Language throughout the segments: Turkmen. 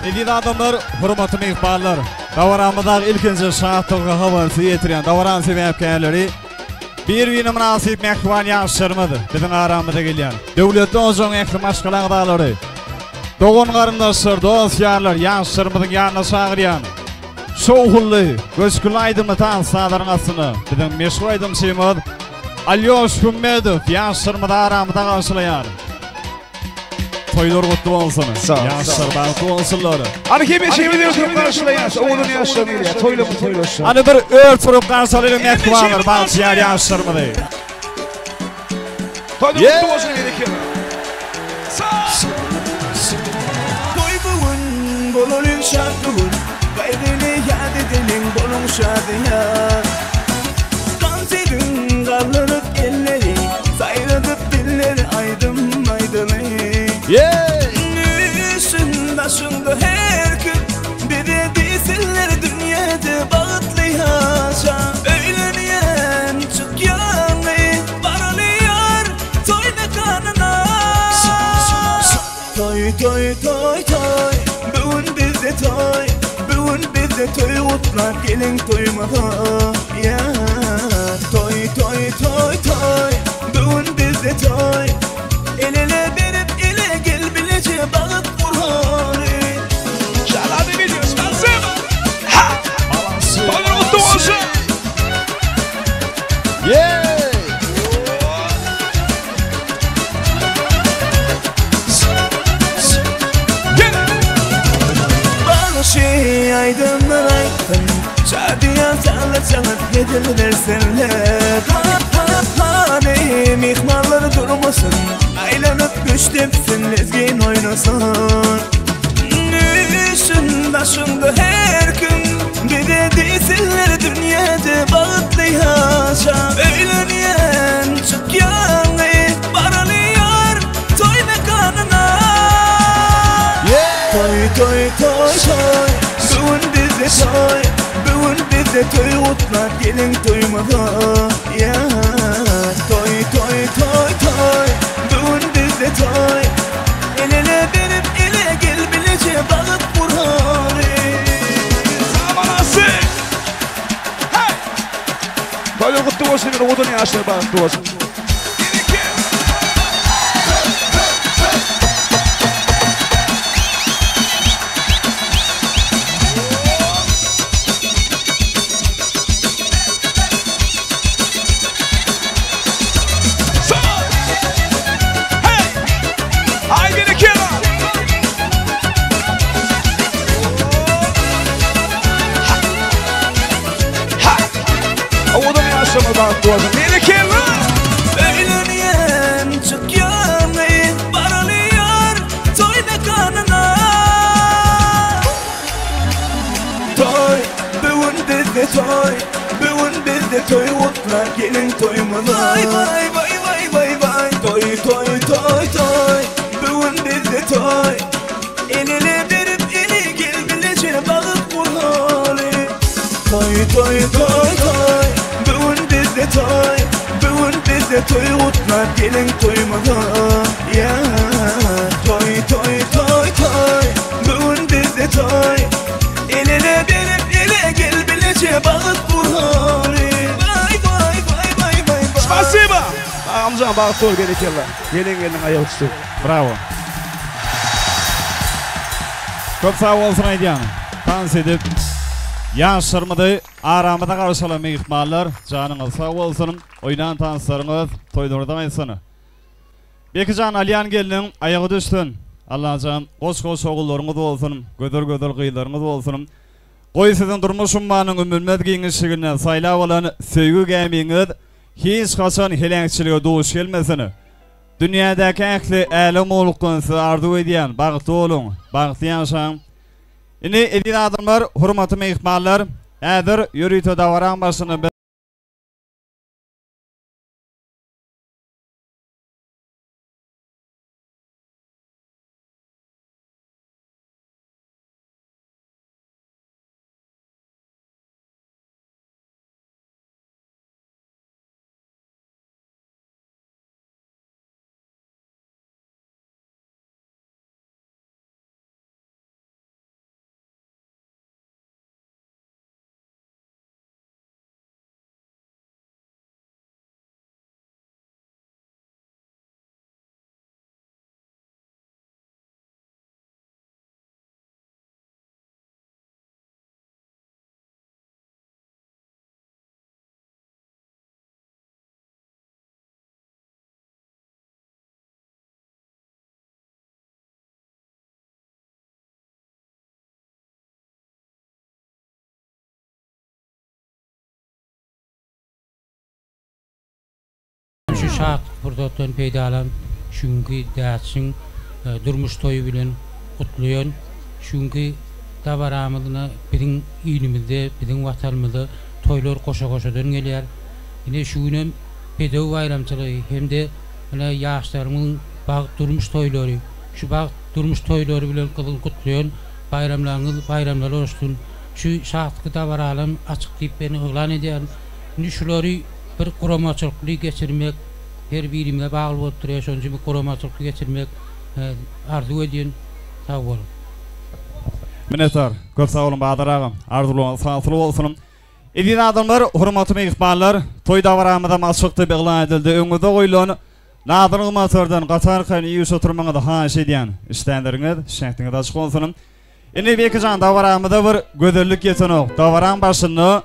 Eziz adamlar, hormatly myhmanlar, dabaramyzdaky ilkinji şatlykly habary size ýetirýän dabaranyň sebäpkärleri bir-birine mynasyp mähriban ýaşlarymyz, biziň aramyza gelýän döwletli ojagyň ähli maşgala agzalary, dogan-garyndaşlar, dost-ýarlar ýaşlarymyzyň ýanyna çagyrýan şowhunly, göçgünli aýdymly tans-sazlaryň astynda biziň meşhur aýdymçymyz Alýoş Hümmedow ýaşlarymyzy aramyzda garşylaýar. Toýlar gutly bolsun. Ýaşlar bagtly bolsunlar. Hany hemişe biz oturyp garşylaýas. Owadan ýaşlar gelýär. Toýlamy toýlaşýar. Hany bir ör turup garşylaýlyň mähribanlar, bagtyýar ýaşlarymyzy. Toýlar gutly bolsun berekella. Toý bu gün, bolalyň şat bu gün, Gaýgyny ýat edeliň, boluň şadyýan. Tans ediň, galdyryp elleri, Saýradyp dilleri aýdym aýdaly. Düşsün daşyňda her kim, Bize diýsinler dünýede bagtly ýaşa. Öýlenýän, çykýan gyz, baraly ýar toý mekanyna. Toý toý toý toý, bu gün bizde toý, Bu gün bizde toý gutlap geliň toýumyza. Ýa toý toý toý toý, bu gün bizde toý, El-ele berip ele gel bileje bagt guraly. Şalady bilýär, spasiba. Ha! Toýlar gutly bolsun. Yeah! Bagşy aýdymlar aýtsyn, Şadyýan sazlar çalyp hezil bersinler. Hany myhmanlar durmasyn, Aýlanyp küşt depsin, lezgin oýnasyn. Düşsün daşyňda her kim, Bize diýsinler dünýäde bagtly ýaşa. Öýlenýän, çykýan gyz, baraly ýar toý mekanyna. Toý toý toý toý, bu gün bizde toý, Bu gün bizde toý gutlap geliň toýumyza. Ýa toý toý toý toý, bu gün bizde toý, El-ele berip ele gel bileje bagt guraly. Samanasy! Hey! Toýlar gutly bolsun, owadan ýaşlar bagtly bolsun. Öýlenýän, çykýan gyz, baraly ýar toý mekanyna. Toý, bu gün bizde toý, bu gün bizde toý gutla geliň toýumyza. Waý waý waý waý waý waý, toý toý toý toý, bu gün bizde toý. El-ele berip ele gel bileje bagt guraly. Toý toý toý toý, bu gün bizde toý, bu gün bizde toý gutlap geliň toýumyza. Ýa toý toý toý toý, bu gün bizde toý. El-ele berip ele gel bileje bagt guraly. Waý waý waý waý waý waý. Spasiba! Agamjan bagtly bol berekella. Gelen gelniň aýagy düşsün. Bravo. Köp sag bolsun aýdýan. Tans edip ýaşlarymyzy aramyza garşylan myhmanlar janyňyz sag bolsun. Oýnan tanslaryňyz toýlarda gaýtsyn. Bekijan alýan gelniň aýagy düşsün. Allajan goş-goş ogullaryňyz bolsun, gözel-gözel gyzlaryňyz bolsun. Goý siziň durmuş ummanyň ümmülmez giňişliginden saýlap alan söýgi gämiňiz hiç haçan heläkçilige duş gelmesin. Dünýädäki ähli älem-ulukdan size arzuw edýän, bagtly boluň, bagtly ýaşaň. Indi eziz adamlar, hormatly myhmanlar, häzir ýörite dabaraň başynda biz. Şu şatlyk pursatdan peýdalanyp, şu günki Däçiň durmuş toýy bilen gutlaýan. Şu günki dabaramyzna biziň ilimizde, biziň Watanymyzda toýlar goşa-goşadan gelýär. Ine şu günem Bedew baýramçylygy hem-de ine ýaşlarymyzyň bagt durmuş toýlary. Şu bagt durmuş toýlary bilen gyzgyn gutlaýan. Baýramlaryňyz baýramlar bolsun. Şu şatlykly dabaralam açyk diýip men yglan edýärin. Indi şulary bir guramaçylykly geçirmek her birimize bagly bolup durýar. Şonuň üçin bir guramaçylykly geçirmek arzuw edýän. Sag boluň. Minnetdar. Köp sag boluň Bazar agam. Arzuwlaryňyz hasyl bolsun. Eziz adamlar, hormatly myhmanlar, toý dabaramyzam açyk diýip yglan edildi. Öňüňizde goýlan Nazyr Nygmatlardan gaty arkaýyn iýiş oturmagyňyzy haýyş edýän. Işdänleriňiz, şähdiňiz açyk bolsun. Indi Bekijan dabaramyza bir gözellik ýetenok. Dabaraň başynda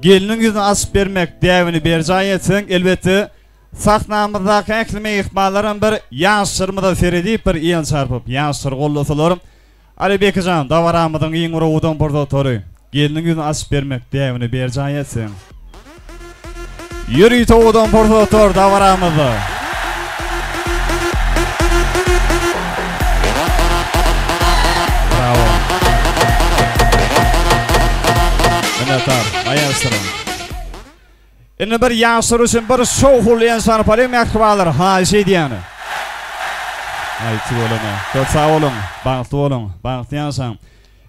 gelniň ýüzüni açyp bermek däbini berjaý etseň, elbetde, sahnamyzdaky ähli myhmanlaram bir ýaşlarymyza seredip bir el çarpyp, ýaşlary gollasalar, Aly Bekijan, dabaramyzyň iň bir owadan pursatlary, gelniň ýüzüni açyp bermek däbini berjaý etseň. Ýörite owadan pursatlar dabaramyzda. Brawo. Minnetdar. Aýaşdyryň. Indi bir ýaşlar üçin bir şowhunly el çarpalyň mähribanlar, haýyş edýän. Aý tüweleme. Köp sag boluň, bagtly boluň, bagtly ýaşaň.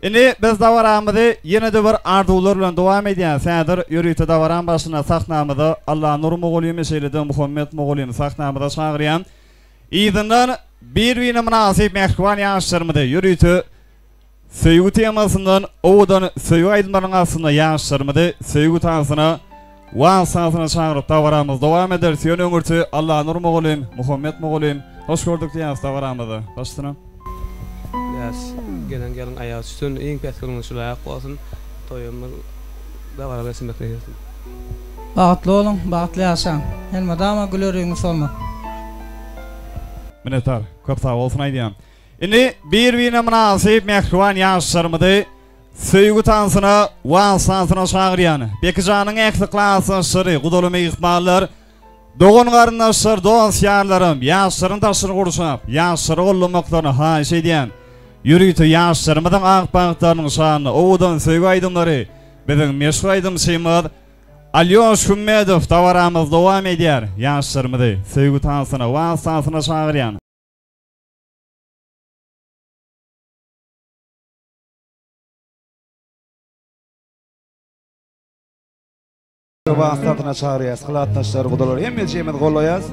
Indi biz dabaramyzy ýene-de bir arzuwlar bilen dowam edýäs. Häzir ýörite dabaraň başynda sahnamyza Allanur mugallymy şeýle-de Muhammet mugallymy sahnamyza çagyrýan. Yzyndan bir-birine mynasyp mähriban ýaşlarymyzy ýörite Söýgi temasyndan owadan söýgi aýdymlarynyň astynda ýaşlarymyzy söýgi tansyna, wals tansyna çagyryp dabaramyzy dowam ederis. Ýöne öňürti Allanur mugallym, Muhammet mugallym hoş gördük diýýäris dabaramyza. Baş üstüne. Ýaş gelen gelin aýagy düşsün iň pes günüňiz şulaýak bolsun toýumyz dabaraly geçirmek nesip etsin. Bagtly boluň, bagtly ýaşaň. Elmydama güler ýüzüňiz solmasyn. Minnetdar. Köp sag bolsun aýdýan. Indi bir-birine mynasyp mähriban ýaşlarymyzy söýgi tansyna, wals tansyna çagyrýan. Bekijanyň ähli klasdaşlary, gudaly myhmanlar, dogan-garyndaşlar, dost-ýarlarym ýaşlaryň daşyny gurşap, ýaşlary goldamaklaryny haýyş edýän. Ýörite ýaşlarymyzyň ak bagtlarynyň şanyna owadan söýgi aýdymlary biziň meşhur aýdymçymyz Alýoş Hümmedow dabaramyzy dowam edýär. Ýaşlarymyzy söýgi tansyna, wals tansyna çagyrýan. Wagtlaryna çagyrýas, hylatdaşlar, gudalar hemmejemiz golaýas.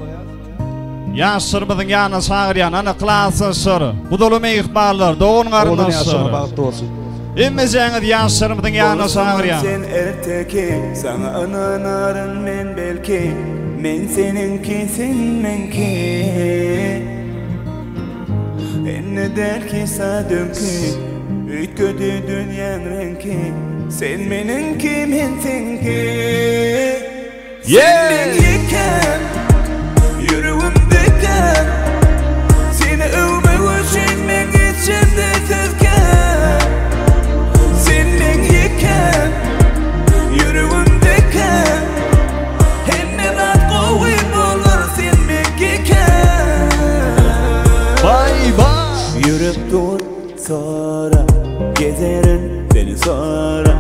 Ýaşlarymyzyň ýanyna çagyrýan ana klasdaşlar, gudaly myhmanlar, dogan garyndaşlar. Bagtly bolsun. Hemmejäňiz ýaşlarymyzyň ýanyna çagyrýan. Sen erteki, saňa ynanaryn men belki, men seniňki, sen meňki. Indi däl ki sadöňki, üýtgedi dünýäň reňki, sen meniňki, men seňki. Sen meň ýekäm, ýüregimdekäm, seni öwmek üçin meň içimde söz kän. Sen meň ýekäm, ýüregimdekäm, hemme zat gowy bolar sen meňkikäm. Baý baý. Ýürek dur sora, gezerin seni sora,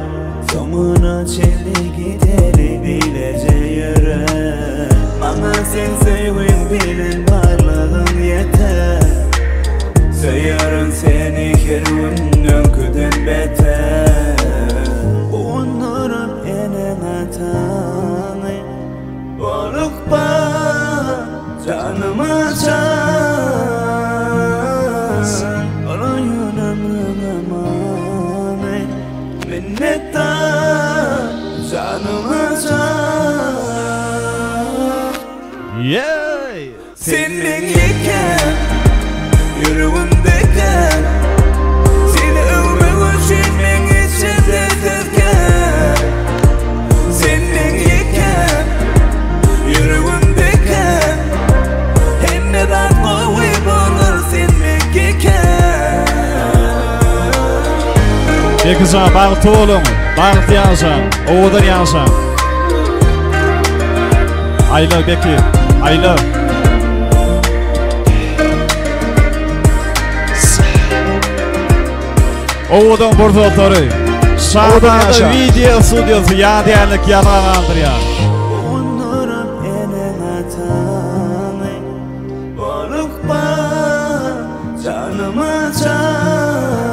soňuna çenli gideli bileje ýöre. Maňa seň söýgüň bilen barlygyň ýeter, söýerin seni her gün öňküden beter. Guwandyryp eneň ataňy, bolukma janyma jan. Alaýyn ömrüň amany, minnetdar janyma jan. Ýeý! Sen meň ýekäm, ýüregimdekäm, seni öwmek üçin meň içimde söz kän. Sen meň ýekäm, ýüregimdekäm, hemme zat gowy bolar sen meňkikäm. Bekijan bagtly boluň, bagtly ýaşaň, owadan ýaşaň. Aýla Beki. Aýla. Owadan pursatlary. Şazada video studiýasy ýadygärlik ýazga galdyrýar. Ondurup eneň atany Bolukma janyma jan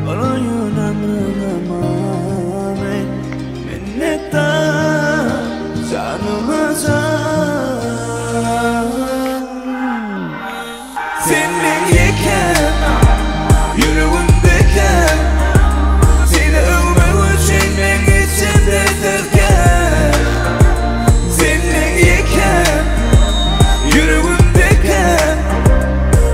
Bolaýyn ömrüň amany Minnetdar janyma jan Sen meň ýekäm, ýüregimdekäm Seni öwmek üçin meň içimde söz kän Sen meň ýekäm, ýüregimdekäm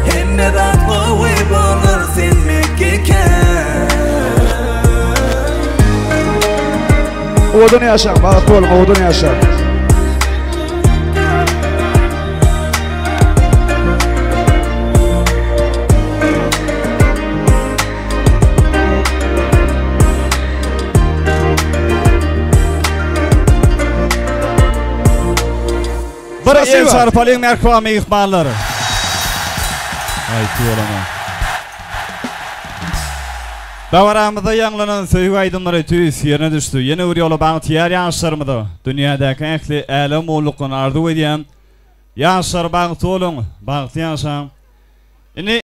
Hemme zat gowy bolar sen meňkikäm. Owadan ýaşaň, bagtly boluň, owadan ýaşaň. Bir el çarpalyň mähriban myhmanlar. Aý tüweleme. Dabaramyzda ýaňlanan söýgi aýdymlary tüýs ýerine düşdi. Ýene bir ýola bagtyýar ýaşlarymyza dünýädäki ähli älem bolluklaryny arzuw edýän. Ýaşlar bagtly boluň, bagtly ýaşaň. Indi.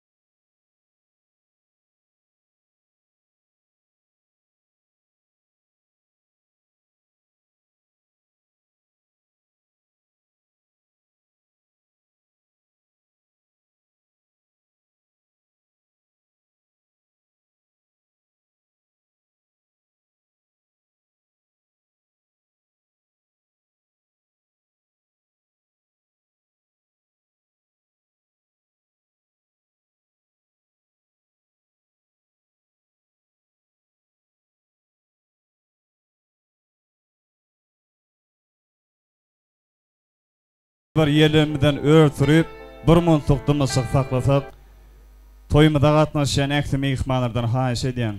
Bir ýerlerimizden ör sürüp, bir muntluk dymyşlyk saklasak, toýumyza gatnaşýan ähli myhmanlardan haýyş edýän.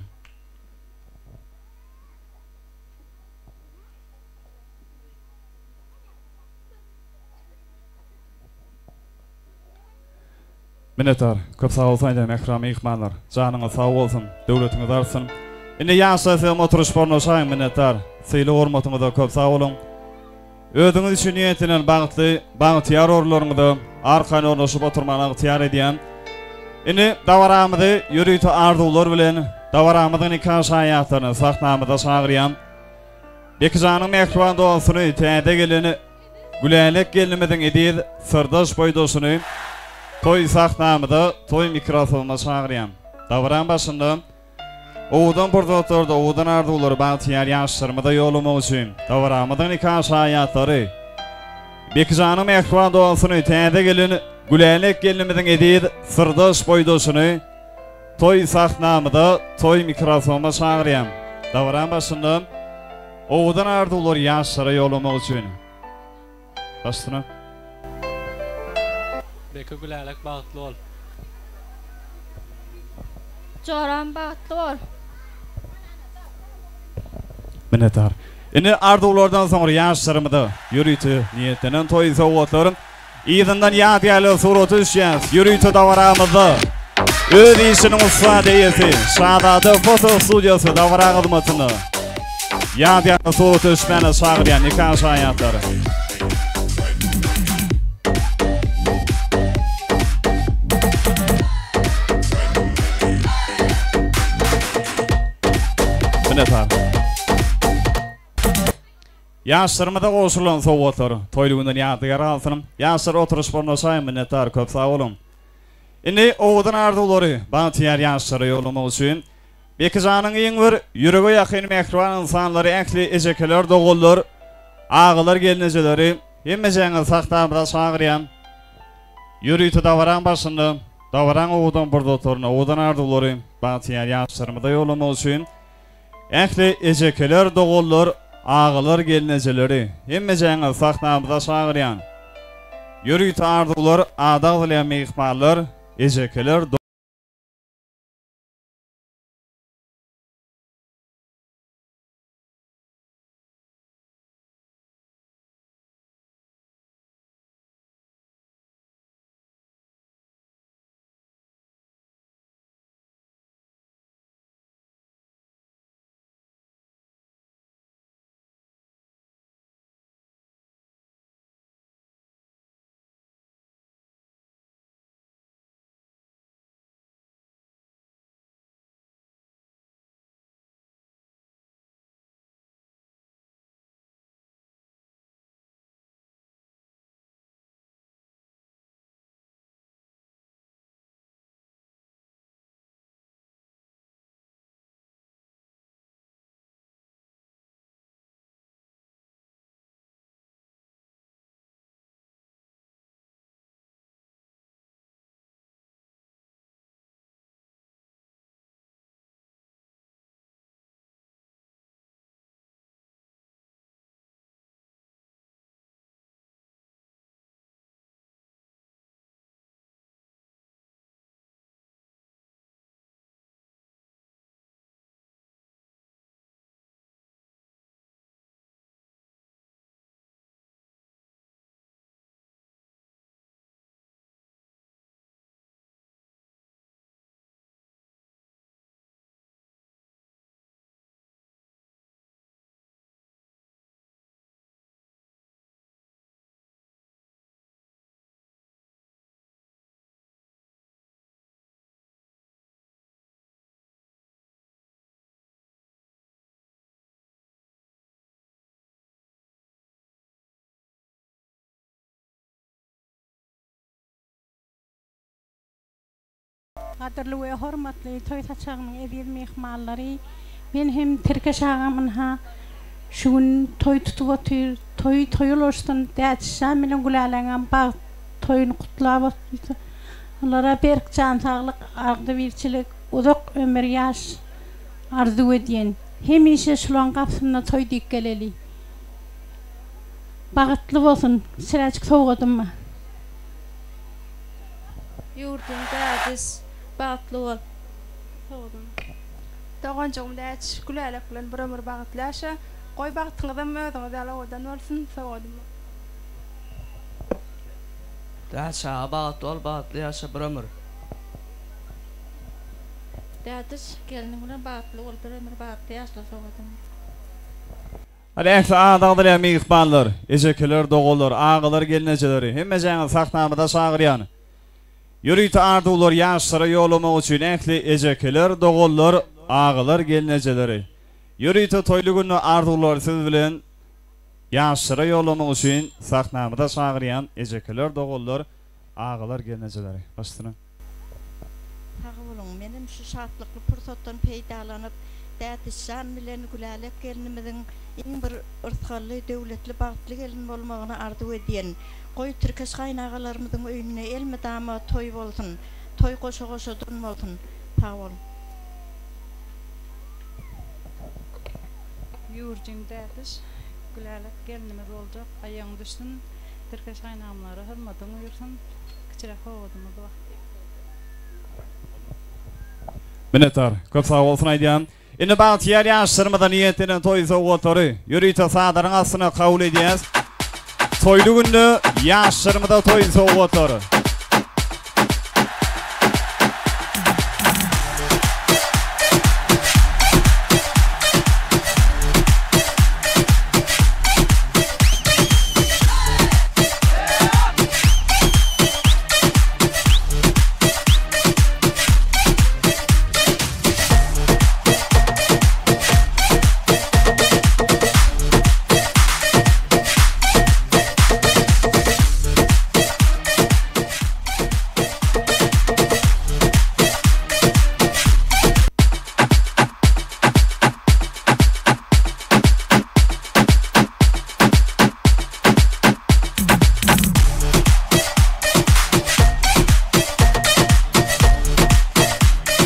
Minnetdar. Köp sag bolsun aýdýan mähriban myhmanlar. Janyňyz sag bolsun. Döwletiňiz artsyn. Indi ýaşlar sizem oturyş ornaşaýyň minnetdar. Sylag hormatyňyza köp sag boluň. Özüňiz üçin niýetlenen bagtly, bagtyýar orunlaryňyza arkaýyn ornaşyp oturmagy ygtyýar edýän. Indi dabaramyzy ýörite arzuwlar bilen dabaramyzyň nika şaýatlaryny sahnamyza çagyrýan. Bekijanyň mähriban dostuny täze gelen Gülälek gelnimiziň eziz syrdaş boýdaşyny toý sahnamyza, toý mikrofonyna çagyrýan. Dabaraň başynda owadan pursatlarda owadan arzuwlary bagtyýar ýaşlarymyza ýollamak üçin dabaramyzyň nika şaýatlary Bekijanyň mähriban dostuny täze gelen Gülälek gelnimiziň eziz syrdaş boýdaşyny toý sahnamyza, toý mikrofonyna çagyrýan. Dabaraň başynda Owadan arzuwlary ýaşlara ýollamak üçin. Başsyna. Beki Gülälek bagtly bol. Joram bagtly bol. Minnetdar. Indi arzuwlardan soňra ýaşlarymyza ýörite niýetlenen toý sowgatlaryň Yzyndan ýadygärlige surata düşýäs. Ýörite dabaramyzda öz işiniň ussat eýesi Şazada foto studiýasy dabara hyzmatynda. Ýadygärlige surata düşmäne çagyrýan nika şaýatlary. Minnetdar. Ýaşlarymyza gowşurylan sowgatlar toýly günden ýadygär galsyn. Ýaşlar oturyşyp ornaşaýyň minnetdar köp sag boluň. Indi owadan arzuwlary bagtyýar ýaşlara ýollamak üçin Bekijanyň iň bir ýürege ýakyn mähriban ynsanlary ähli ejekeler doganlar agalar gelnejeleri hemmejäňizi sahnamyza çagyrýan. Ýörite dabaraň başynda dabaraň owadan pursatlaryny owadan arzuwlary bagtyýar ýaşlarymyza ýollamak üçin Ähli ejekeler, doganlar, agalar, gelnejeleri, hemmejäňizi sahnamyza çagyrýan. Ýörite arzuwlar ady agzalýan myhmanlar, ejekeler, Gadyrly we hormatly toý saçagynyň eziz myhmanlary, men hem Tirkeş agam ynha şu gün toý tutup otyr, toýy toý ulaşsyn, Dädişjan bilen Güläleňem bagt toýuny gutlap otyr. Olara berk jan saglyk, agzybirçilik, uzak ömür, ýaş arzuw edýän. Hemişe şulaň gapysynda toý diýip geleli. Bagytly bolsun, kiçiräjik sowgadym bar. Ýurdum Dädiş, bagtly bol. Sowgadym. Doganjygym Dädiş, Gülälek bilen bir ömür bagtly ýaşa. Goý bagtyňyzam özüňiz ýaly owadan bolsun. Sowgadym bar. Dädiş aga bagtly bol, bagtly ýaşa bir ömür. Dädiş, gelniň bilen bagtly bol, bir ömür bagtly ýaşla sowgadym. Hany ähli adagdyrýan myhmanlar, ejekeler, doganlar, agalar, gelnejeleri, hemmejäňizi sahnamyza çagyrýan. Ýörite arzuwlary ýaşlara ýollamak üçin ähli ejekeler, doganlar, agalar, gelnejeleri, ýörite toýly günde arzuwlary siz bilen ýaşlara ýollamak üçin sahnamyza çagyrýan ejekeler, doganlar, agalar, gelnejeleri. Başyna. Sag boluň, menem şu şatlykly pursatdan peýdalanyp, Dädişjan bilen Gülälek gelnimiziň iň bir yrsgally, döwletli, bagtly gelin bolmagyny arzuw edýän. Goý, Tirkeş gaýynagalarymyzyň öýünde elmydama toý bolsun, toý goşa-goşadan bolsun. Sag boluň. Ýurjyň Dädiş, Gülälek gelnimiz boljak, aýagyň düşsün, Tirkeş gaýynamlara hyzmatyň buýursyn. Kiçiräk sowgadymyz bar. Minnetdar. Köp sag bolsun aýdýan. Indi bagtyýar ýaşlarymyza niýetlenen toý sowgatlary ýörite sadaryň astyna kabul edýäs. Toýly günde ýaşlarymyza toý sowgatlary.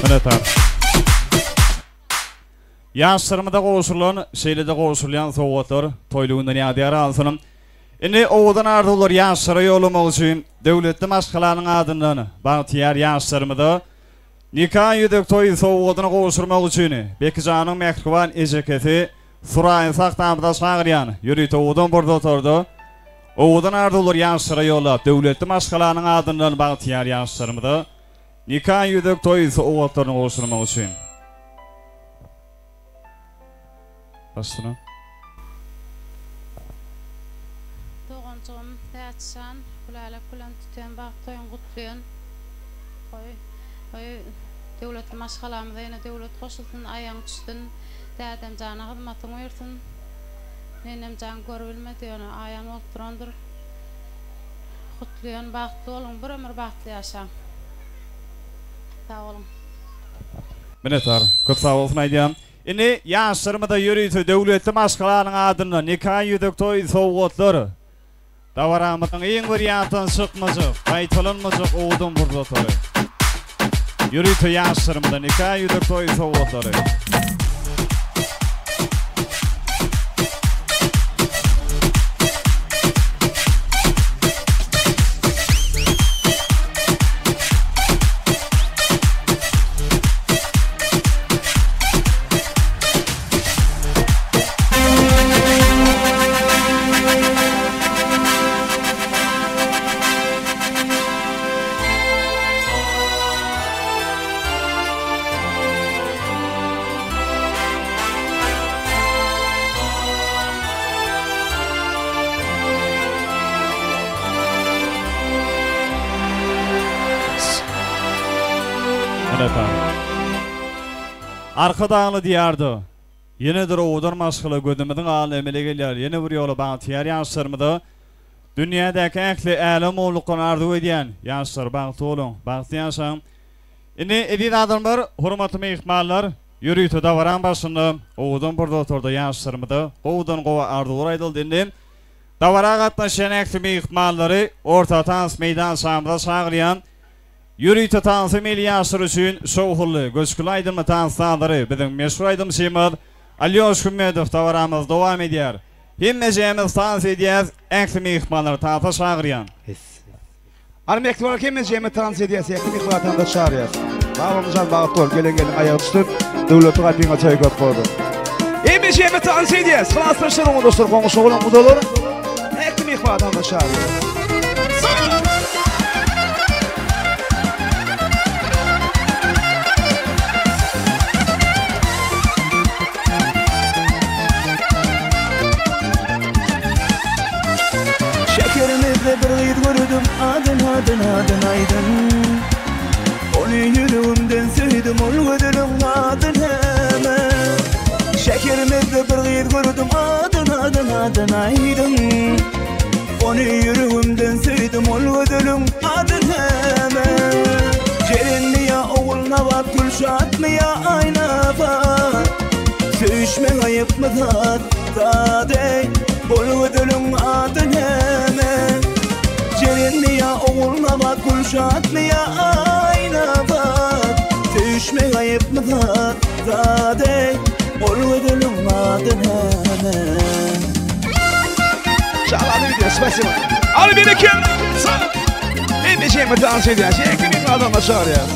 Minnetdar. Ýaşlarymyza gowşurylan, şeýle-de gowşurylýan sowgatlar toýly günden ýadygär galsyn. Indi owadan arzuwlary ýaşlara ýollamak üçin döwletli maşgalanyň adyndan bagtyýar ýaşlarymyza Nika ýüzük toý sowgadyny gowşurmak üçin Bekijanyň mähriban ejekesi Suraýy sahnamyza çagyrýan ýörite owadan bir dotarda owadan arzuwlary ýaşlara ýollap döwletli maşgalanyň adyndan bagtyýar ýaşlarymyza nika ýüzük toý sowgatlaryny gowşurmak üçin Başyna. Doganjygym Täçjan Gülälek bilen tüten bagt toýuň gutlaýan. Goý, goý döwletli maşgalamyza ýene döwlet goşulsyn, aýagyň düşsün, dädemjana hyzmatyň buýursyn. Nenemjan görübilmedi ýöne aýan bolup durandyr. Gutlaýan bagtly boluň, bir ömür bagtly ýaşaň. Sag boluň. Minnetdar. Köp sag bolsun aýdýan. Indi ýaşlarymyza ýörite döwletli maşgalanyň adyndan nika ýüzük toý sowgatlar. Dabaramyzyň iň bir ýatdan çykmajak, gaýtalanmajak owadan pursatlary. Ýörite ýaşlarymyza nika ýüzük toý sowgatlary. Arkadagly Diýarda ýene-de owadan maşgala gözümiziň alnynda emele gelýär. Ýene bir ýola bagtyýar ýaşlarymyza dünýädäki ähli älem bolluklaryny arzuw edýän ýaşlar bagtly boluň, bagtly ýaşaň. Indi eziz adamlar, hormatly myhmanlar, ýörite dabaraň başynda owadan bir otarda ýaşlarymyza gowudan gowy arzuwlar aýdyldy. Indi dabara gatnaşýan ähli myhmanlary orta tans meýdançamyza çagyrýan. Ýörite tansy meli ýaşlar üçin şowhunly, göçgüli aýdymly tans sazlary biziň meşhur aýdymçymyz Alýoş Hümmedow dabaramyz dowam edýär. Hemmejemiz tans edýäs, ähli myhmanlary tansa çagyrýan. Hany mekdep hemmejemiz tans edýäs, ähli myhmanlary tansa çagyrýas. Babamjan bagtly bol, gelen gelin aýagy düşsün, döwletli gapyňa toý köp bolsun. Hemmejemiz tans edýäs, klasdaşlar, oňdaşlar, goňşy oglan, gudalar, ähli myhmanlary tansa çagyrýas. Şäherimizde bir gyz gördüm Adyn adyn adyn aýdyn Ony ýüregimden söýdüm Ol gözeliň ady näme Şäherimizde bir gyz gördüm Adyn adyn adyn aýdyn Ony ýüregimden söýdüm Ol gözeliň ady näme Jerenmi ýa Ogulnabat Gülşatmy ýa Aýnabat Söýüşmek aýypmy zat zat eý Ol gözeliň ady näme Jerenmi ýa Ogulnabat Gülşatmy ýa Aýnabat Söýüşmek aýypmy zat zat eý Ol gözeliň ady näme Çalalım diyor, spasibo. Al bereket. Hemmejemiz dans edýär. Şeýle adamlar çağırýar.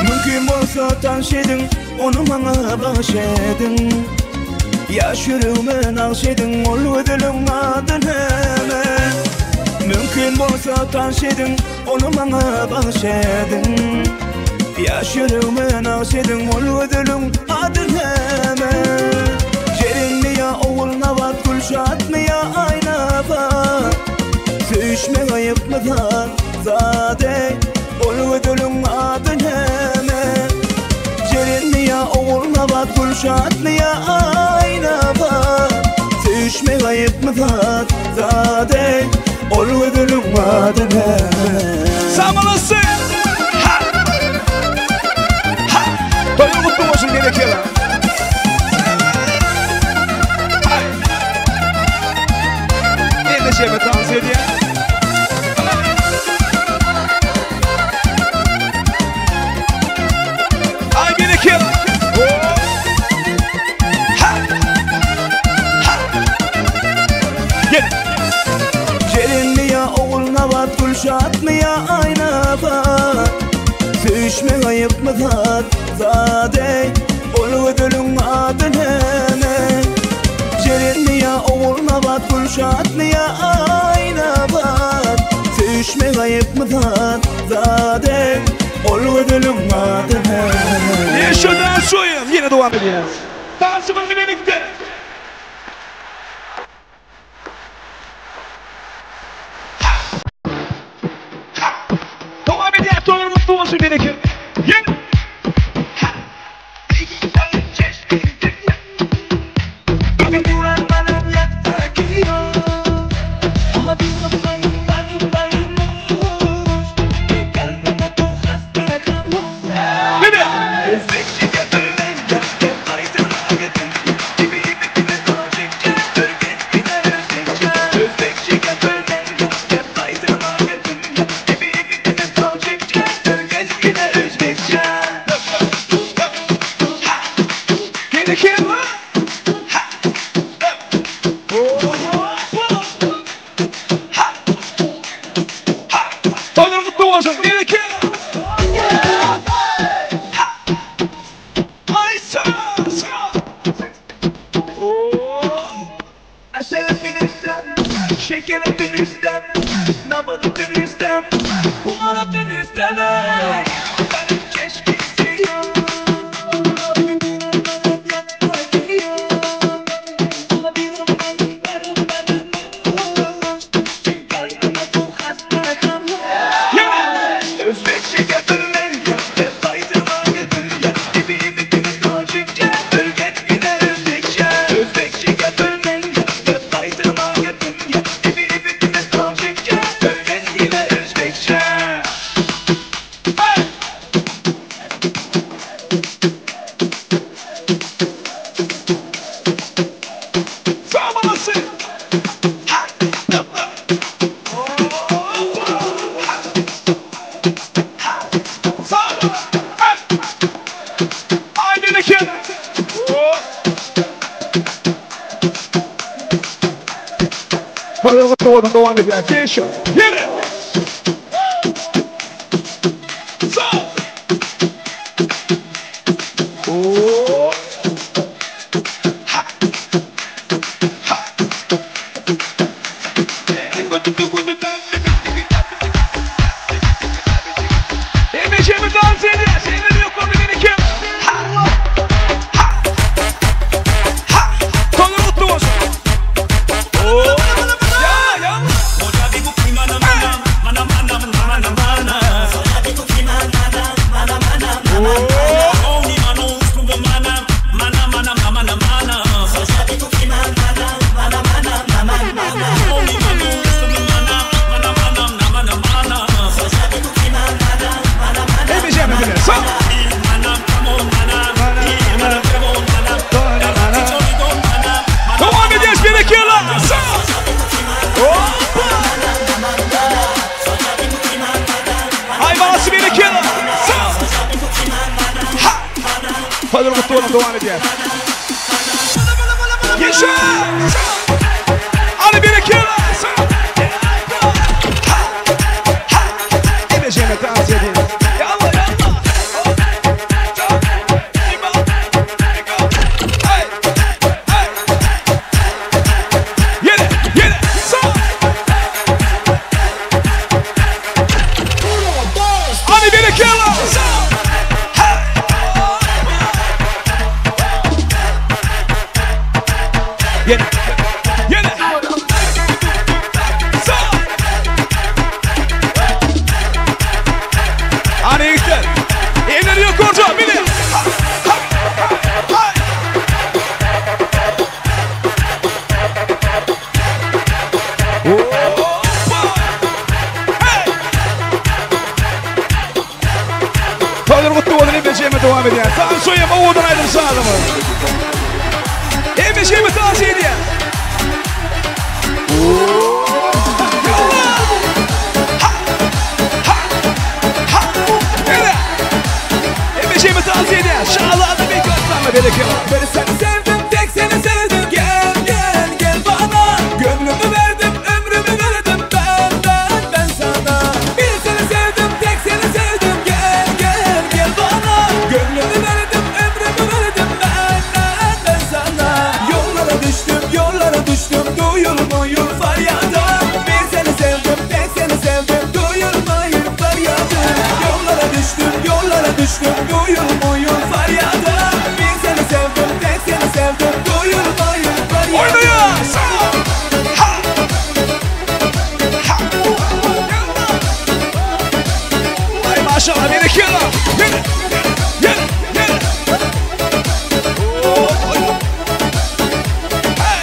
Mümkin bolsa tanş ediň, ony maňa bagyş ediň. Ýaş ýüregime nagş ediň, ol gözeliň ady näme? Mümkin bolsa tanş ediň, ony maňa bagyş ediň. Ýaş ýüregime nagş ediň, ol gözeliň ady näme? Jerenmi ýa Ogulnabat, Gülşatmy ýa Aýnabat? Söýüşmek aýypmy zat, zat eý, ol gözeliň ady näme? Jerenmi ýa Ogulnabat, Gülşatmy ýa Aýnabat? Söýüşmek aýypmy zat, zat eý, ol gözeliň ady näme? Sag olasyn! Ha! Ha! Toýuň gutly bolsun berekella! Hemmejemiz dans edýär. Ay bereket! Ha! Ha! Gel! Jerenmi ýa Ogulnabat, Gülşatmy ýa Aýnabat? Söýüşmek aýypmy zat, zat eý, Ol gözeliň ady näme? Jerenmi ýa Ogulnabat, Gülşatmy ýa Aýnabat? Söýüşmek aýypmy zat, zat eý, Ol gözeliň ady näme? Ýeşo dans oýun ýene dowam edýär. Dansymyz bilelikde. Dowam edýär toýuň gutly bolsun bereket. Ýene. Bereket. Toýuň gutly bolsun bereket. Ay Ay bereket. Toýlar dowam edýär. Geçiň. Ýene. Sag. Oo. Ha. Ha. Hemme dans edýär. Elleri ýokary bereket. Ha. Ha. Ha. Toýlar gutly bolsun. Oo. Ýa, ýa. Hemme jemi bile. Sag. Dowam edýäs berekella. Sag. Hoppa. Aý balasy berekella. Sag. Ha. Toýlar gutly bolsun dowam edýäs. Ýeşe. Aly berekella. Sag. Ha. Ha. Hemme jemi dans edýäs. Ýalla ýalla. Hey. Hey. Ýene, ýene. Sag. Hadi berekella. Ha. Ýene. Ýene. Sag. Hadi ýigitler. Elleri ýokarda, bile. Ha, ha, ha, ha. Hoppa. Hey. Toýlar gutly bolsun hemme jemi dowam edýär. Tansoýam owadan aýdym sazymyz. Hemme jemi tans edýär. Ha! Ha! Ha! Ene! Hemme jemi tans edýär. Şazada bek aslanla berekella. Bir seni sevdim tek seni sevdim Gel gel gel bana Gönlümü verdim ömrümü verdim Ben ben ben sana Bir seni sevdim tek seni sevdim Gel gel gel bana Gönlümü verdim ömrümü verdim Ben ben ben sana Yollara düştüm yollara düştüm Duyulmuyor feryadım Bir seni sevdim tek seni sevdim Duyulmuyor feryadım Yollara düştüm yollara düştüm Duyulmuyor feryadım Bir seni sevdim tek seni sevdim Duyulmuyor feryadım Oýnaýas. Ha! Ha! Aý maşallah berekella. Ýene. Ýene, ýene. Oy. Hey.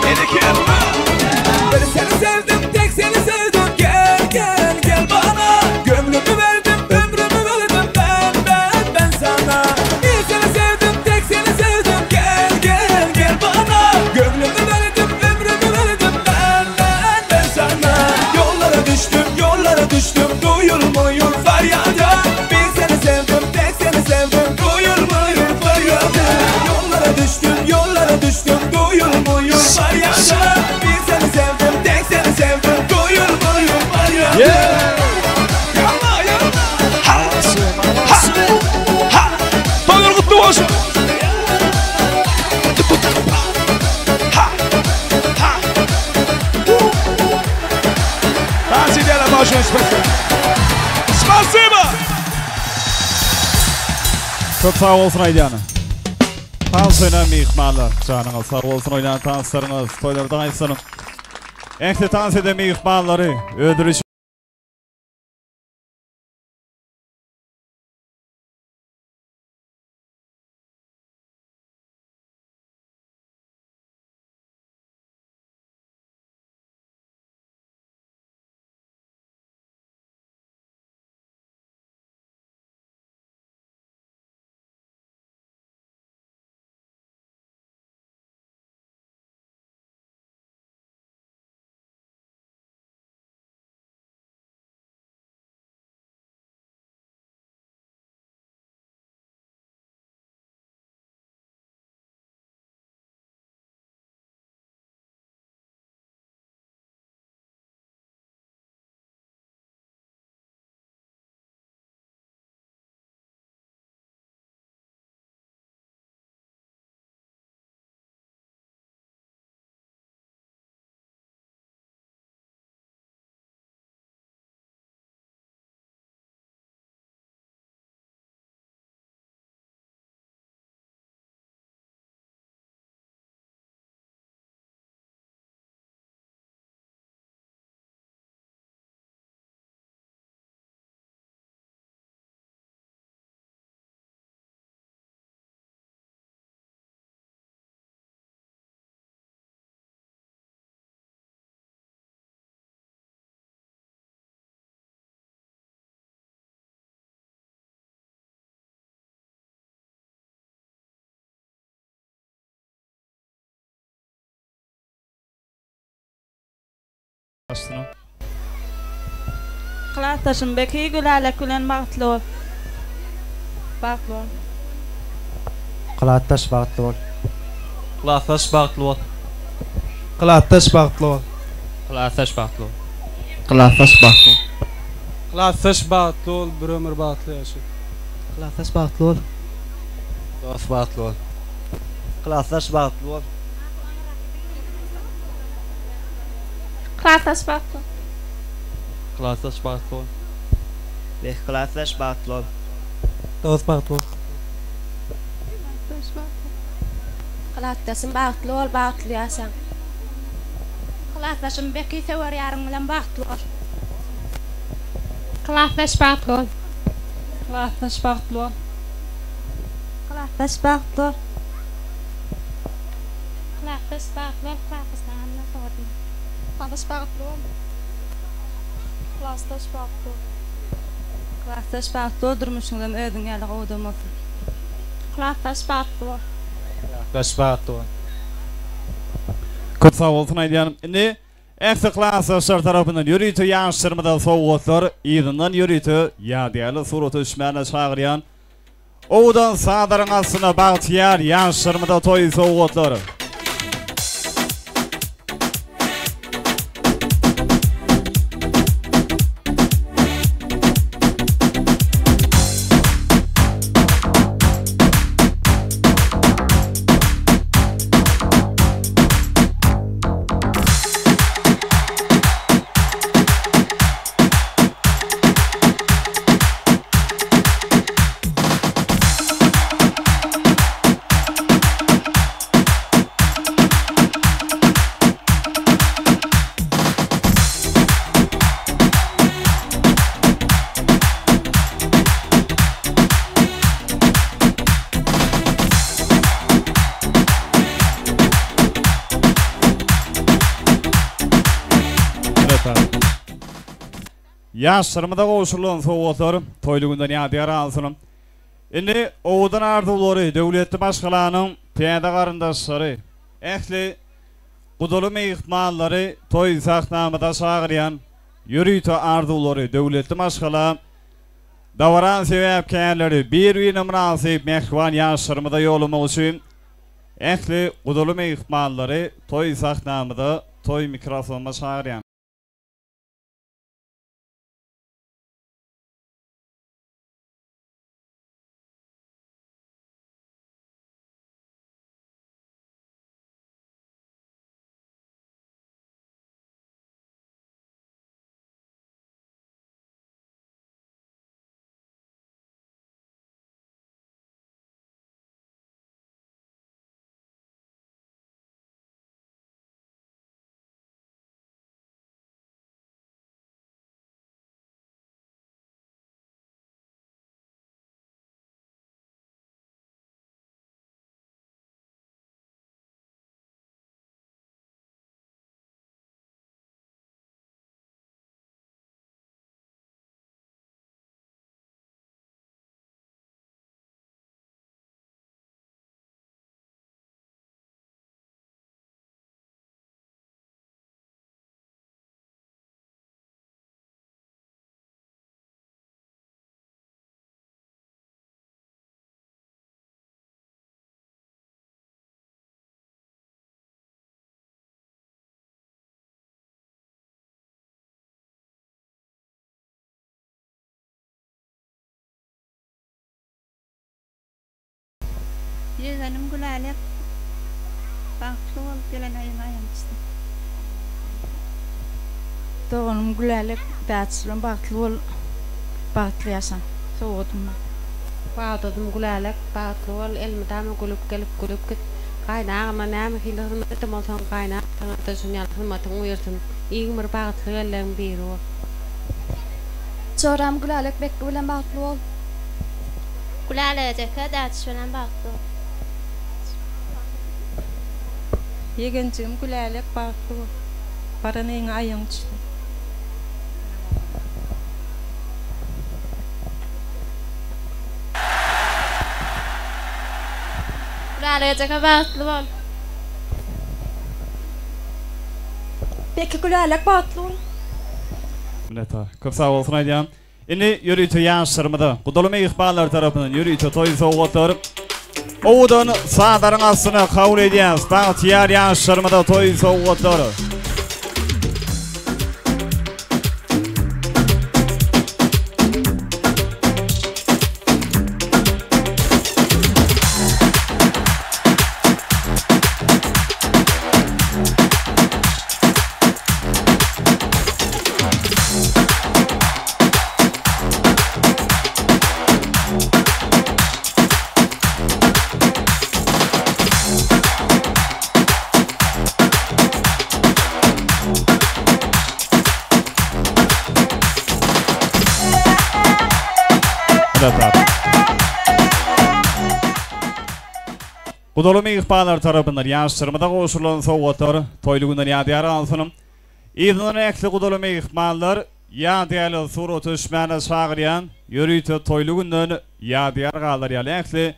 Berekella. Bir seni sevdim tek seni sevdim Gel gel gel bana Gönlümü verdim ömrümü verdim Ben ben ben sana Bir seni sevdim tek seni sevdim Gel gel gel bana Gönlümü verdim ömrümü verdim Ben ben ben sana Yollara düştüm yollara düştüm Duyulmuyor feryadım Bir seni sevdim tek seni sevdim Duyulmuyor feryadım Yollara düştüm yollara düştüm Duyulmuyor feryadım Bir seni sevdim tek seni sevdim Duyulmuyor feryadım Yeah. Ýalla, ýalla. Ha! Ha! Ha! Toýlar gutly bolsun. Ha! Ha! Dans edýärler большое спасибо. Спасибо. Köp sag bolsun aýdýany. Tans oýnan myhmanlar, janyňyz sag bolsun oýnan tanslaryňyz, toýlardan aýtsyn. Ähli tans eden myhmanlary özleri Açsana. Klasdaşym Beki Gülälek bilen bagtly bol. Bagtly bol. Klasdaş bagtly bol. Klasdaş bagtly bol. Klasdaş bagtly bol. Klasdaş bagtly bol. Klasdaş bagtly bol. Klasdaş bagtly bol, bir ömür bagtly ýaşa. Klasdaş bagtly bol. Dost bagtly bol. Klasdaş bagtly bol. Klasdaş bagtly bol. Klasdaş bagtly bol. Beh klasdaş bagtly bol. Dost bagtly bol. Klasdaş bagtly bol. Klasdaşym bagtly bol, bagtly ýaşaň. Klasdaşym Beki söwer ýaryň bilen bagtly bol. Klasdaş bagtly bol. Klasdaş bagtly bol. Klasdaş bagtly bol. Klasdaş bagtly bol kakasyna anna sowadym. Klasdaş bagtly bol. Klasdaş bagtly bol. Klasdaş bagtly bol durmuşyňyzam özüň ýaly gowudan bolsun. Klasdaş bagtly bol. Klasdaş bagtly bol. Köp sag bolsun aýdýan. Indi ähli klasdaşlar tarapyndan ýörite ýaşlarymyza sowgatlar, yzyndan ýörite ýadygärlik surata düşmäne çagyrýan. Owadan sazlaryň astynda bagtyýar ýaşlarymyza toý sowgatlary. Ýaşlarymyza gowşurylan sowgatlar toýly günden ýadygär galsyn. Indi owadan arzuwlary döwletli maşgalanyň täze garyndaşlary, ähli gudaly myhmanlary toý sahnamyza çagyrýan ýörite arzuwlary döwletli maşgala dabaran sebäpkärleri bir-birine mynasyp mähriban ýaşlarymyza ýollamak üçin ähli gudaly myhmanlary toý sahnamyza toý mikrofonyma çagyrýan. Ýegenim Gülälek bagtly bol gelen aýyň aýagyny çyzyp. Doganym Gülälek bäçi bilen bagtly bol bagtly ýaşaň sowgadym bar. Bagdadym Gülälek bagtly bol elmydama gülüp gelip gülüp git gaýynagama näme hili hyzmat eden bolsaň gaýynataňada şonýaly hyzmatyň buýursyn iň bir bagtly gelleň biri bol. Joram Gülälek Bekgi bilen bagtly bol. Gülälek ejeke Dädiş bilen bagtly bol. Ýegenjigim Gülälek bagtly bol. Baran eňe aýagyň düşsün. Gülälek ejeke bagtly bol. Beki Gülälek bagtly bol. Minnetdar. Köp sag bolsun aýdýan. Indi ýörite ýaşlarymyza Gudaly myhmanlar tarapyndan ýörite toý sowgatlary owadan sazlaryň astyna kabul edýäris. Bagtyýar ýaşlarymyza toý sowgatlary. Gudaly myhmanlar tarapyndan ýaşlarymyza gowşurylan sowgatlar toýly günden ýadygär galsyn. Yzyndan ähli gudaly myhmanlar ýadygärligi surata düşmäne çagyrýan ýörite toýly günden ýadygär galar ýaly ähli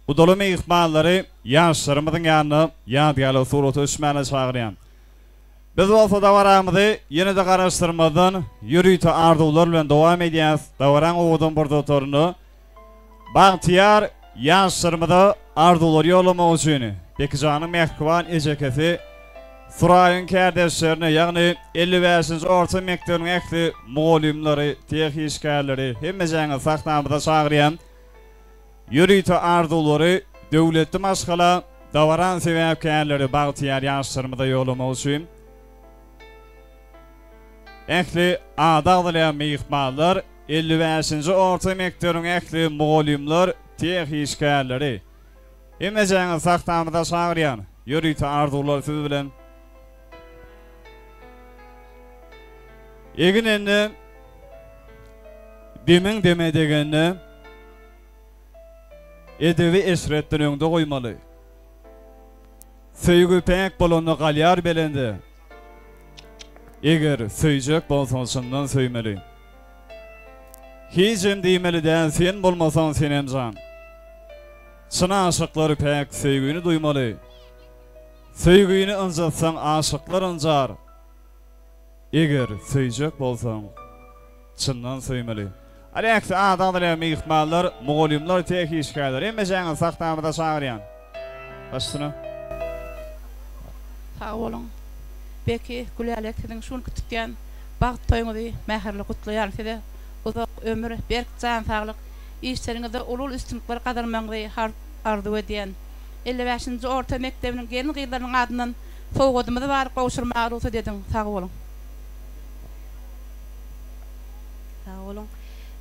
gudaly myhmanlary ýaşlarymyzyň ýanyna ýadygärligi surata düşmäne çagyrýan. Biz bolsa dabaramyzy ýene-de garaşdyrmazdan ýörite arzuwlar bilen dowam edýäs. Dabaraň owadan pursatlarynda Bagtyýar ýaşlarymyza arzuwlar ýollamak üçin Bekijanyň mähriban ejekesi Suraýyň kärdeşlerine, ýagny 55-nji orta mekdebiniň ähli mugallymlary, teh işgärleri, hemmejäňizi sahnamyza çagyrýan. Ýörite arzuwlary döwletli maşgala dabaran sebäpkärleri bagtyýar ýaşlarymyza ýollamak üçin ähli ady agzalýan myhmanlar 55-nji orta mekdebiň ähli mugallymlar, teh işgärleri, hemmejäňizi sahnamyza çagyrýan. Ýörite arzuwlar siz bilen. Egin ende demiň deme degende edebi eşretden öňde goýmaly. Söýgi päk bolanda galýar belende. Eger söýjek bolsaň çyndan söýmeli. Hijem diýmeli däl sen bolmasaň Senemjan. Çyn aşyklar päk söýgini duýmaly. Söýgini ynjatsaň aşyklar ynjar. Eger söýjek bolsaň çyndan söýmeli. Aleksi ady agzalýan myhmanlar, mugallymlar, teh işgärler hemmejäňizi sahnamyza çagyrýan. Baş üstüne. Sag boluň. Beki, Gülälek siziň şu günki tutýan bagt toýuňyzy mähirli gutlaýaryn. Size uzak ömür, berk jan saglyk, işleriňizde uly-uly üstünlikler gazanmagyňyzy arzuw edýän. 55-nji orta mekdebiniň gelin-gyzlarynyň adyndan sowgadymyzy bar gowşurmaga rugsat ediň. Sag boluň. Sag boluň.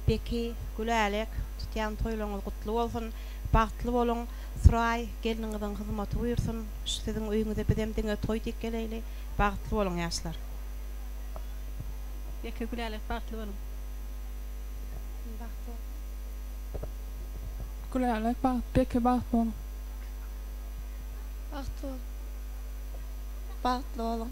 Beki, Gülälek, tutýan toýlaryňyz gutly bolsun. Bagtly boluň. Suraý, gelniňiziň hyzmaty buýursyn. Şu siziň öýüňize bizem diňe toý diýip geleýli. Bagtly boluň ýaşlar. Beki, Gülälek bagtly boluň. Bagtly boluň. Gülälek bagt, Beki bagtly boluň. Bagtly boluň. Bagtly boluň.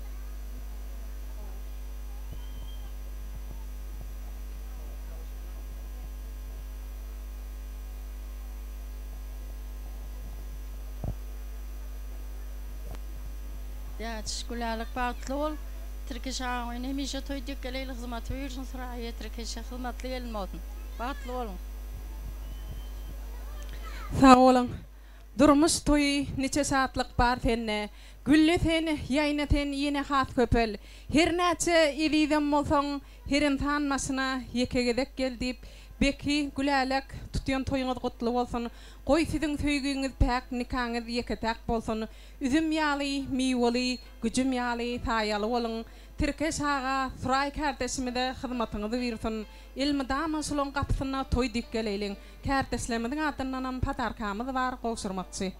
Dädiş Gülälek bagtly bol. Tirkeş agaň öýüne hemişe toý dek geleýli hyzmaty buýursyn Suraýa Tirkeşe hyzmatly gelin bolsun. Bagtly boluň. Sag boluň. Durmuş toýy niçe şatlyk bar sende. Gülle sen, ýaýna sen ýene has köpel. Her näçe ezizem bolsaň, her ynsan başyna ýeke gezek gel diýip, Beki, Gülälek, tutýan toýuňyz gutly bolsun. Goý siziň söýgiňiz päk, nikaňyz ýeke-täk bolsun. Üzüm ýaly miweli, güjüm ýaly saýaly boluň. Tirkeş aga, Suraý kärdeşimize hyzmatyňyz buýursyn. Elmydama şulaň gapysynda toý diýip geleýliň. Kärdeşlerimiziň adyndanam podarkamyz bar gowşurmakçy.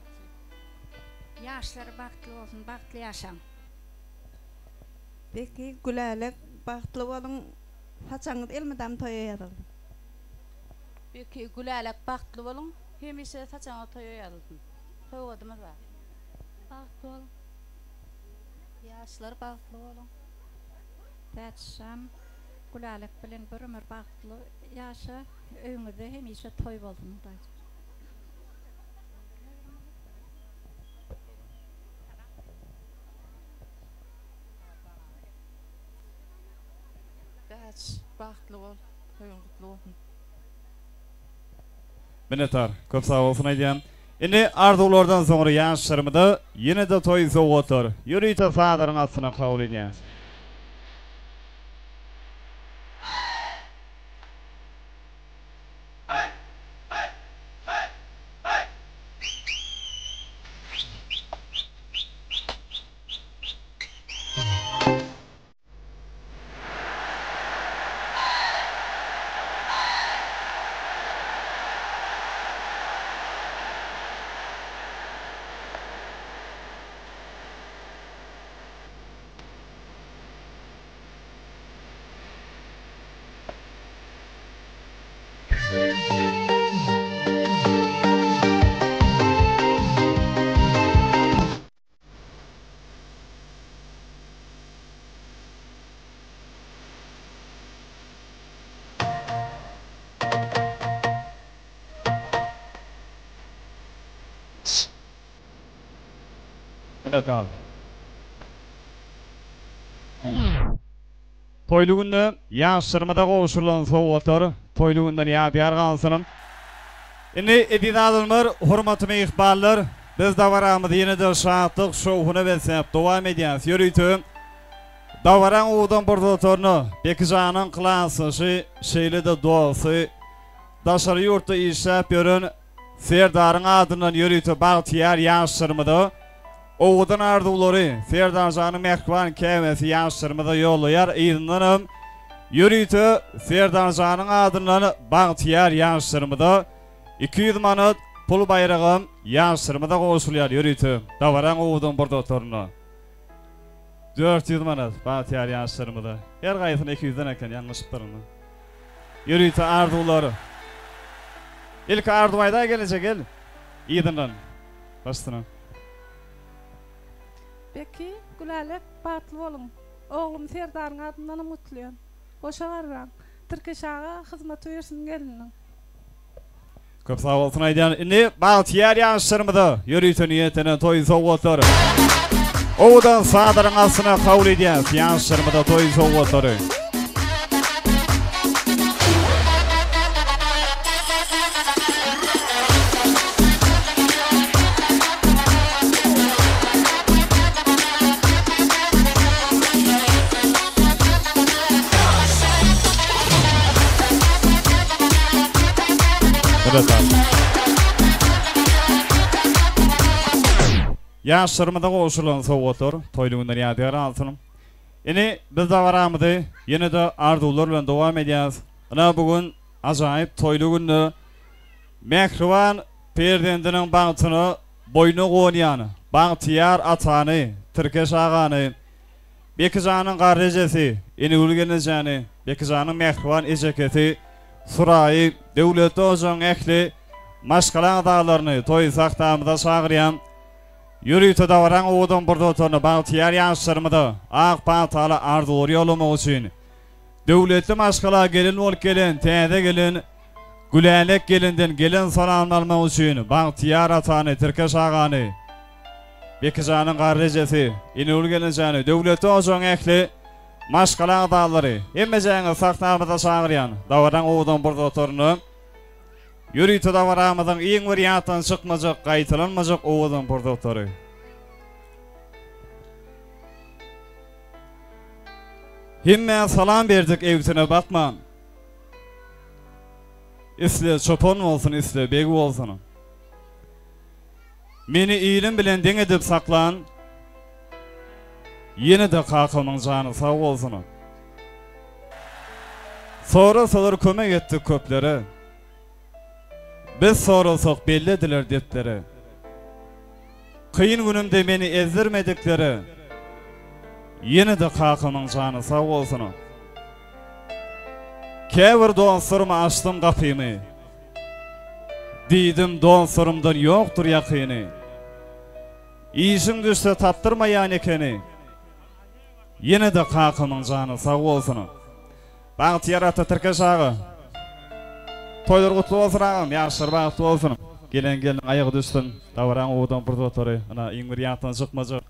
Ýaşlar bagtly bolsun bagtly ýaşaň. Beki, Gülälek bagtly boluň saçagyňyz elmydam toýa ýazylsyn. Beki, Gülälek bagtly boluň hemişe saçagyňyz toýa ýazylsyn. Sowgadymyz bar. Bagtly boluň. Ýaşlar bagtly boluň. Täçjan Gülälek bilen bir ömür bagtly ýaşa öýüňizde hemişe toý bolsun Hudaýjan. Täç, bagtly bol, toýuň gutly bolsun. Minnetdar. Köp sag bolsun aýdýan. Indi arzuwlardan soňra ýaşlarymyza ýene-de toý sowgatlar ýörite sazaryň astyna kabul edýäs. Toýly günde ýaşlarymyza gowşurylan sowgatlar toýly günden ýadygär galsyn. Indi eziz adamlar, hormatly myhmanlar, biz dabaramyzy ýene-de şatlyk, şowhuna besläp dowam edýäris. Ýörite dabaraň ugurdan pursatlaryna Bekijanyň klasdaşy, şeýle-de dosty, daşary ýurtda işläp ýören Serdaryň adyndan ýörite bagtyýar ýaşlarymyza owadan arzuwlary Serdarjanyň mähriban käbesi ýaşlarymyza ýollaýar, yzyndanam ýörite Serdarjanyň adyndan bagtyýar ýaşlarymyza 200 manat pul baýragam ýaşlarymyza gowşurylýar ýörite dabaraň owadan pursatlarynda. 400 manat bagtyýar ýaşlarymyza. Her gaýsyna 200-den eken ýalňyşypdyryn. Ýörite arzuwlar. Ilki arzuw aýdaý gelinje gel. Yzyndan. Başsyna. Beki, Gülälek, bagtly boluň. Oglum Serdaryň adyndanam gutlaýan. Goşa garraň. Tirkeş aga hyzmaty bersin gelniniň. Köp sag bolsun aýdýan. Indi bagtyýar ýaşlarymyza ýörite niýetlenen toý sowgatlary. Owadan sadaryň astyna kabul edýäs ýaşlarymyza toý sowgatlary. Ýaşlarymyza gowşurylan sowgatlar toýly günden ýadygär galsyn. Indi biz dabaramyzy ýene-de arzuwlar bilen dowam edýäris. Ynha bu gün ajaýyp toýly günde mähriban perzendiniň bagtyna boýny gonýan bagtyýar atany Tirkeş agany Bekijanyň garry ejesi Enegül gelnejäni, Bekijanyň mähriban ejekesi Suraýy, Döwletli hojaň ähli maşgala agzalaryny toý sahnamyza çagyrýan. Ýörite dabaraň owadan pursatlaryny bagtyýar ýaşlarymyza ak pataly arzuwlary ýollamak üçin döwletli maşgala gelin bolup gelen täze gelin Gülälek gelinden gelen salamyny almak üçin bagtyýar atany Tirkeş agany, Bekijanyň garry ejesi, Inegül gelnejäni, Döwletli hojaň ähli maşgala agzalary, hemmejäňizi sahnamyza çagyrýan dabaraň owadan pursatlarynda ýörite dabaramyzyň iň bir ýatdan çykmajak, gaýtalanmajak owadan pursatlary. Hemmä salam berdik egsine bakman. Isle çopan bolsun, isle beg bolsun. Meni ilim bilen deň edip saklan Ýene-de kakamyň jany sag bolsun. Sorasalar kömek etdik köplere. Biz sorasak belli ediler depdere. Kyn günümde meni ezdirmediklere Ýene-de kakamyň jany sag bolsun. Käbir dostlaryma açdym gapymy. Diýdim, dostlarymdan ýokdur ýakyny. Işiň düşse tapdyrmaýan ekeni. Ýene-de kakamyň jany sag bolsun. Bagtyýar ata Tirkeş aga. Toýlar gutly bolsun agam, ýaşlar bagtly bolsun. Gelen gelniň aýagy düşsün. Dabaraň owadan pursatlary, ynha iň bir ýatdan çykmajak,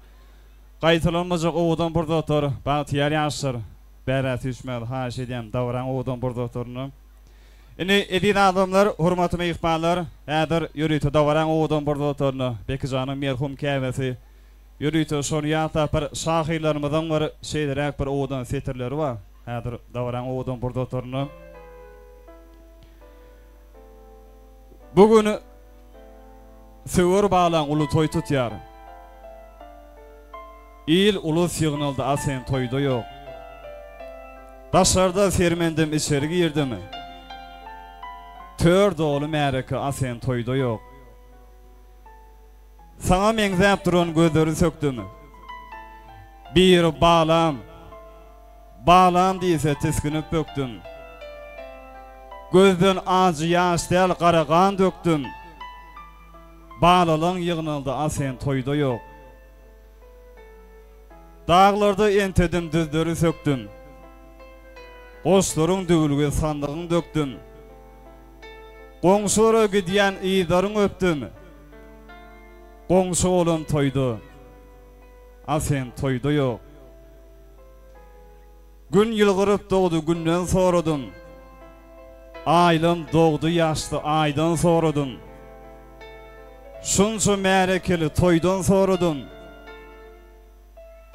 gaýtalanmajak owadan pursatlar, bagtyýar ýaşlar. Bärä süýşmäzi haýyş edýän dabaraň owadan pursatlarynda. Indi eziz adamlar, hormatly myhmanlar, häzir ýörite dabaraň owadan pursatlarynda Bekijanyň merhum käbesi ýörite şony ýatlap bir şahyrlarymyzyň bir şeýleräk bir owadan setirleri bar. Häzir dabaraň owadan pursatlarynda. Bu gün söwer balaň uly toý tutýar. Il ulus ýygnaldy a sen toýda ýok. Daşarda sermendim içeri girdim. Tör doly märeke a sen toýda ýok. Saňa meňzäp duran gözleri sökdüm. Biri balam, balam diýse tisginip bökdüm. Gözden ajy ýaş däl gara gan dökdüm. Balalaň ýygnaldy a sen toýda ýok. Daglarda entedim düzleri sökdüm. Goşlaryň düwülgi sandygyň dökdüm. Goňşulara gidýän yzlaryň öpdüm. Goňşy bolan toýda, a sen toýda ýok. Gün ýylgyryp dogdy günden soradym. Aýlam dogdy ýaşdy aýdan soradym. Şunça märekeli toýdan soradym.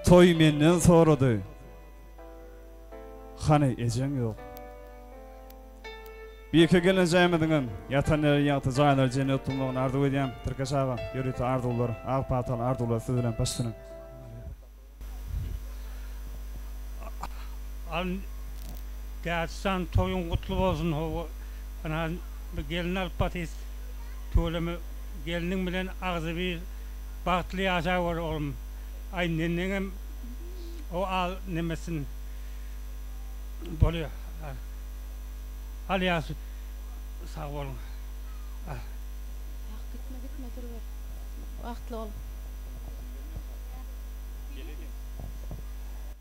Toý menden sorady. Hany ejeň ýok. Bike gelinjämiziňem ýatan ýeri ýagty jaýlary jennet bolmagyny arzuw edýän. Tirkeş aga ýörite arzuwlar, ak pataly arzuwlar siz bilen baş üstüne. Al Dädjan toýuň gutly bolsun hawa ynha bir gelin alyp batys tüweleme gelniň bilen agzybir bagtly ýaşawer oglum aý neneňem o al nemesin bolýa al ýaş sag boluň al. Ýok gitme gitme duruber bagtly bol.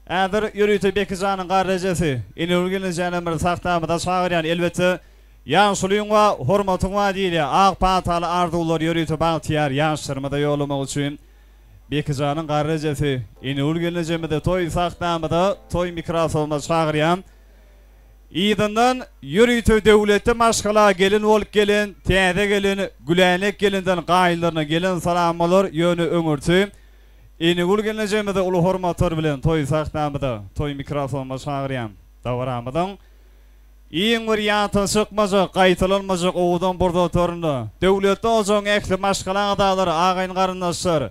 Häzir ýörite Bekijanyň garry ejesi Inegül gelnejänem bir sahnamyza çagyrýan. Elbetde, ýaşulyň we hormatyň bar diýilýär. Ak pataly arzuwlar ýörite bagtyýar ýaşlarymyza ýollamak üçin Bekijanyň garry ejesi Inegül gelnejemizi toý sahnamyza, toý mikrofonyna çagyrýan. Yzyndan ýörite döwletli maşgala gelin bolup gelen täze gelin Gülänek gelinden gaýynlaryna gelen salam bolar, ýöne öňürti Enegül gelnejemizi uly hormatlar bilen toý sahnamyza, toý mikrofonyna çagyrýan. Dabaramyzyň iň bir ýatdan çykmajak, gaýtalanmajak owadan pursatlarynda döwletli ojagyň ähli maşgala agzalary, agaýyn-garyndaşlar,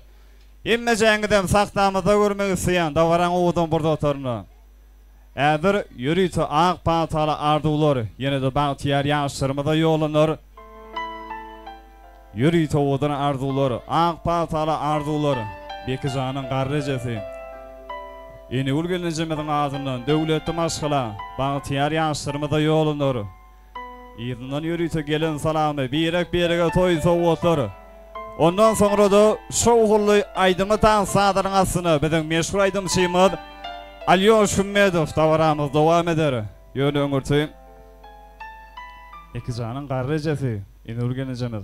hemmejäňizem sahnamyzda görmek isleýän dabaraň owadan pursatlarynda. Häzir ýörite ak pataly arzuwlar ýene-de bagtyýar ýaşlarymyza ýollanar. Ýörite owadan arzuwlar, ak pataly arzuwlar Bekijanyň garry ejesi Enegül gelnejemiziň adyndan döwletli maşgala, bagtyýar ýaşlarymyza ýollanar. Yzyndan ýörite gelen salamy, birek-birege toý sowgatlar. Ondan soňra-da şowhunly aýdymly tans sazynyň astyna biziň meşhur aýdymçymyz Alýoş Hümmedow dabaramyzy dowam eder. Ýöne öňürti Ekijanyň garry ejesi Inur gelnejemiz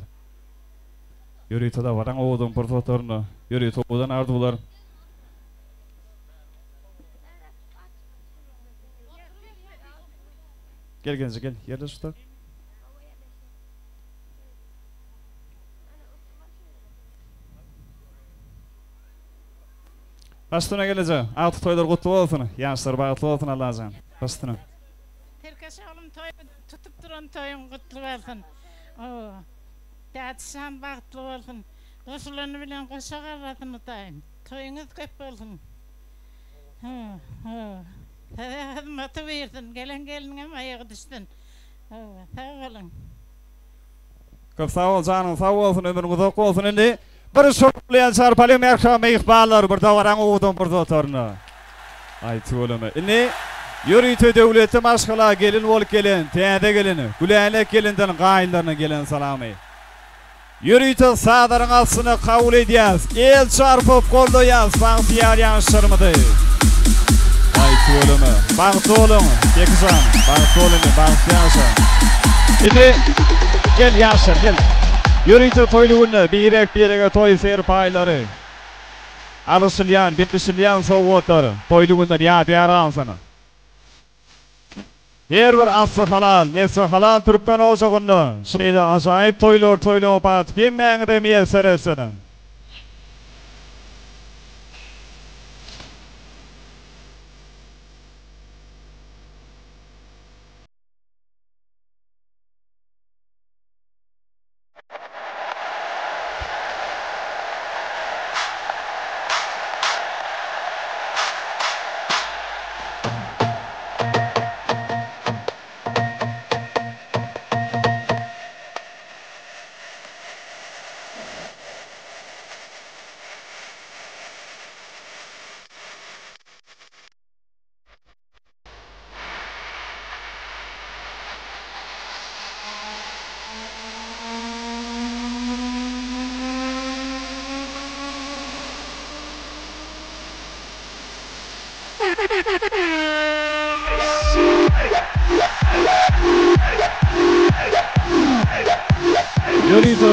ýörite dabaraň owadan pursatlarynda ýörite owadan arzuwlar. Gel gelneje gel ýerleş ussa. Baş üstüne gelneje. Agtyk toýlar gutly bolsun. Ýaşlar bagtly bolsun Allajan. Baş üstüne. Tirkeş oglum toý tutup duran toýuň gutly bolsun. Dädişjan bagtly bolsun. Goşulany bilen goşa garrasyn Hudaýym. Toýuňyz köp bolsun. Size hyzmaty buýursyn, gelen gelniňem aýagy düşsün. Sag boluň. Köp sag bol janyň sag bolsun ömrüň uzak bolsun indi bir şowlaýan çarpalyň mähriban myhmanlar bir dabaraň owadan pursatlaryna. Aý tüweleme indi ýörite döwletli maşgala gelin bolup gelen täze gelin Gülälek gelinden gaýynlaryna gelen salamy. Ýörite sazaryň astyna kabul edýäs. El çarpyp goldaýas bagtyýar ýaşlarymyzy. Aý tüweleme. Bagtly boluň Bekijan. Bagtly bol indi bagtly ýaşa. Indi gel ýaşlar gel. Ýörite toýly günde birek birege toý serpaýlary alyşylýan, berişilýän sowgatlar toýly günden ýadygär galsyn. Her bir asly halal, nesli halal türkmen ojagynda şeýle ajaýyp toýlar toýlamak bagty hemmäňize miýesser etsin! Ýörite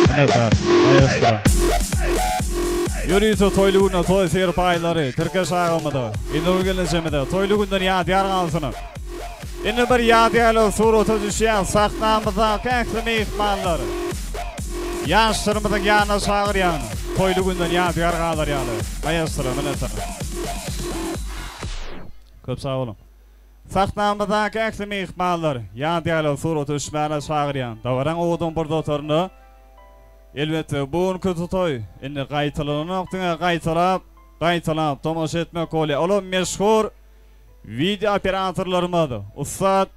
Minnetdar, maestro. Ýörite toýly günde toý serpaýlary Tirkeş agamyza, Inur gelnejemize toýly günden ýadygär galsyn. Indi bir ýadygärlik surata düşýän sahnamyzdaky ähli myhmanlar ýaşlarymyzyň ýanyna çagyrýan toýly günden ýadygär galar ýaly. Maestro, minnetdar. Köp sag boluň. Sahnamyzdaky ähli myhmanlar ýadygärlik surata düşmäne çagyrýan dabaraň owadan pursatarynda elbetde bu günki toý indi gaýtalananok diňe gaýtalap gaýtalap tomaşa etmek bolýar. Olam meşhur Wideo operatorlarymyz, ussat